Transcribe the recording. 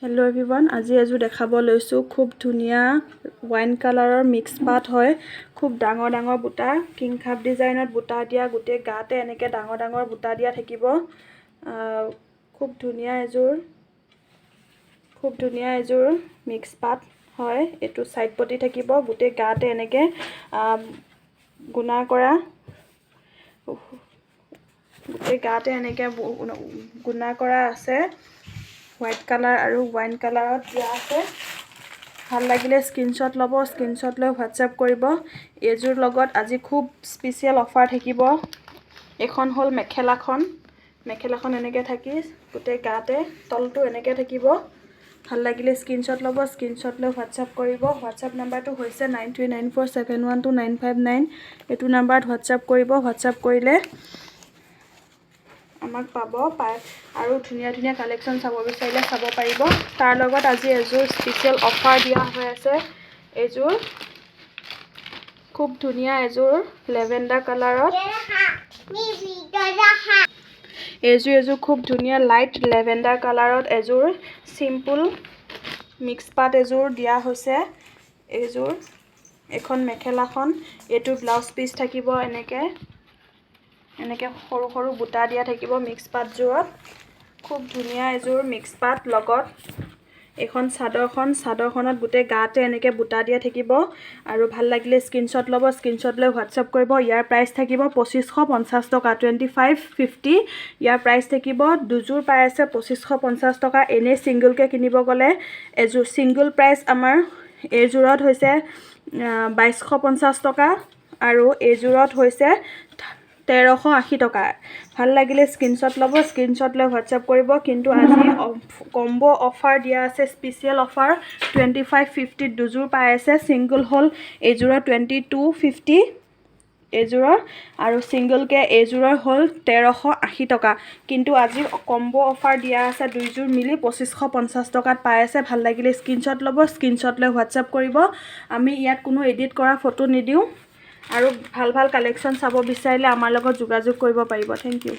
Hello' everyone, আজি এযোৰ দেখাব লৈছোঁ। খুব ধুনীয়া ৱাইন কালাৰৰ মিক্স পাট হয়। খুব ডাঙৰ ডাঙৰ বুটা, কিংখাপ ডিজাইনত বুটা দিয়া। গোটেই গাতে এনেকৈ ডাঙৰ ডাঙৰ বুটা দিয়া থাকিব। খুব ধুনীয়া এযোৰ, খুব ধুনীয়া এযোৰ মিক্স পাট হয়। এইটো ছাইড পটি থাকিব। গোটেই গাতে এনেকৈ গুণা কৰা, গোটেই গাতে এনেকৈ গুণা কৰা আছে। হোৱাইট কালাৰ আৰু ৱাইন কালাৰত দিয়া আছে। ভাল লাগিলে স্ক্ৰীনশ্বট ল'ব, স্ক্ৰীনশ্বট লৈ হোৱাটছএপ কৰিব। এইযোৰ লগত আজি খুব স্পেচিয়েল অফাৰ থাকিব। এইখন হ'ল মেখেলাখন। মেখেলাখন এনেকৈ থাকি গোটেই গাতে তলটো এনেকৈ থাকিব। ভাল লাগিলে স্ক্ৰীনশ্বট ল'ব, স্ক্ৰীনশ্বট লৈ হোৱাটছএপ কৰিব। হোৱাটছএপ নাম্বাৰটো হৈছে 9394712959। এইটো নাম্বাৰত হোৱাটছএপ কৰিব। হোৱাটছএপ কৰিলে আমাক পাব পাই আৰু ধুনীয়া ধুনীয়া কালেকশ্যন চাব বিচাৰিলে চাব পাৰিব। তাৰ লগত আজি এযোৰ স্পেচিয়েল অফাৰ দিয়া হৈ আছে। এইযোৰ খুব ধুনীয়া এযোৰ লেভেণ্ডাৰ কালাৰত। এইযোৰ খুব ধুনীয়া লাইট লেভেণ্ডাৰ কালাৰত এযোৰ চিম্পুল মিক্স পাট এযোৰ দিয়া হৈছে। এইযোৰ এইখন মেখেলাখন, এইটো ব্লাউজ পিচ থাকিব। এনেকৈ এনেকৈ সৰু সৰু বুটা দিয়া থাকিব মিক্স পাটযোৰত। খুব ধুনীয়া এযোৰ মিক্স পাট। লগত এইখন চাদৰখন। চাদৰখনত গোটেই গাতে এনেকৈ বুটা দিয়া থাকিব। আৰু ভাল লাগিলে স্ক্ৰীনশ্বট ল'ব, স্ক্ৰীনশ্বট লৈ হোৱাটছএপ কৰিব। ইয়াৰ প্ৰাইচ থাকিব 2550 টকা, 2550 ইয়াৰ প্ৰাইচ থাকিব। দুযোৰ পাই আছে 2550 টকা। এনেই ছিংগলকৈ কিনিব গ'লে এযোৰ ছিংগল প্ৰাইচ আমাৰ এইযোৰত হৈছে 2250 টকা আৰু এইযোৰত হৈছে 1380 টকা। ভাল লাগিলে স্ক্ৰীনশ্বট ল'ব, স্ক্ৰীনশ্বট লৈ হোৱাটছএপ কৰিব। কিন্তু আজি কম্ব' অফাৰ দিয়া আছে, স্পেচিয়েল অফাৰ। 2550ত দুযোৰ পাই আছে। ছিংগল হ'ল এইযোৰৰ 2250 এইযোৰৰ আৰু ছিংগলকৈ এইযোৰৰ হ'ল 1380 টকা। কিন্তু আজি কম্ব' অফাৰ দিয়া আছে, দুইযোৰ মিলি 2550 টকাত পাই আছে। ভাল লাগিলে স্ক্ৰীনশ্বট ল'ব, স্ক্ৰীনশ্বট লৈ হোৱাটছএপ কৰিব। আমি ইয়াত কোনো এডিট কৰা ফটো নিদিওঁ। আৰু ভাল ভাল কালেকশ্যন চাব বিচাৰিলে আমাৰ লগত যোগাযোগ কৰিব পাৰিব। Thank U.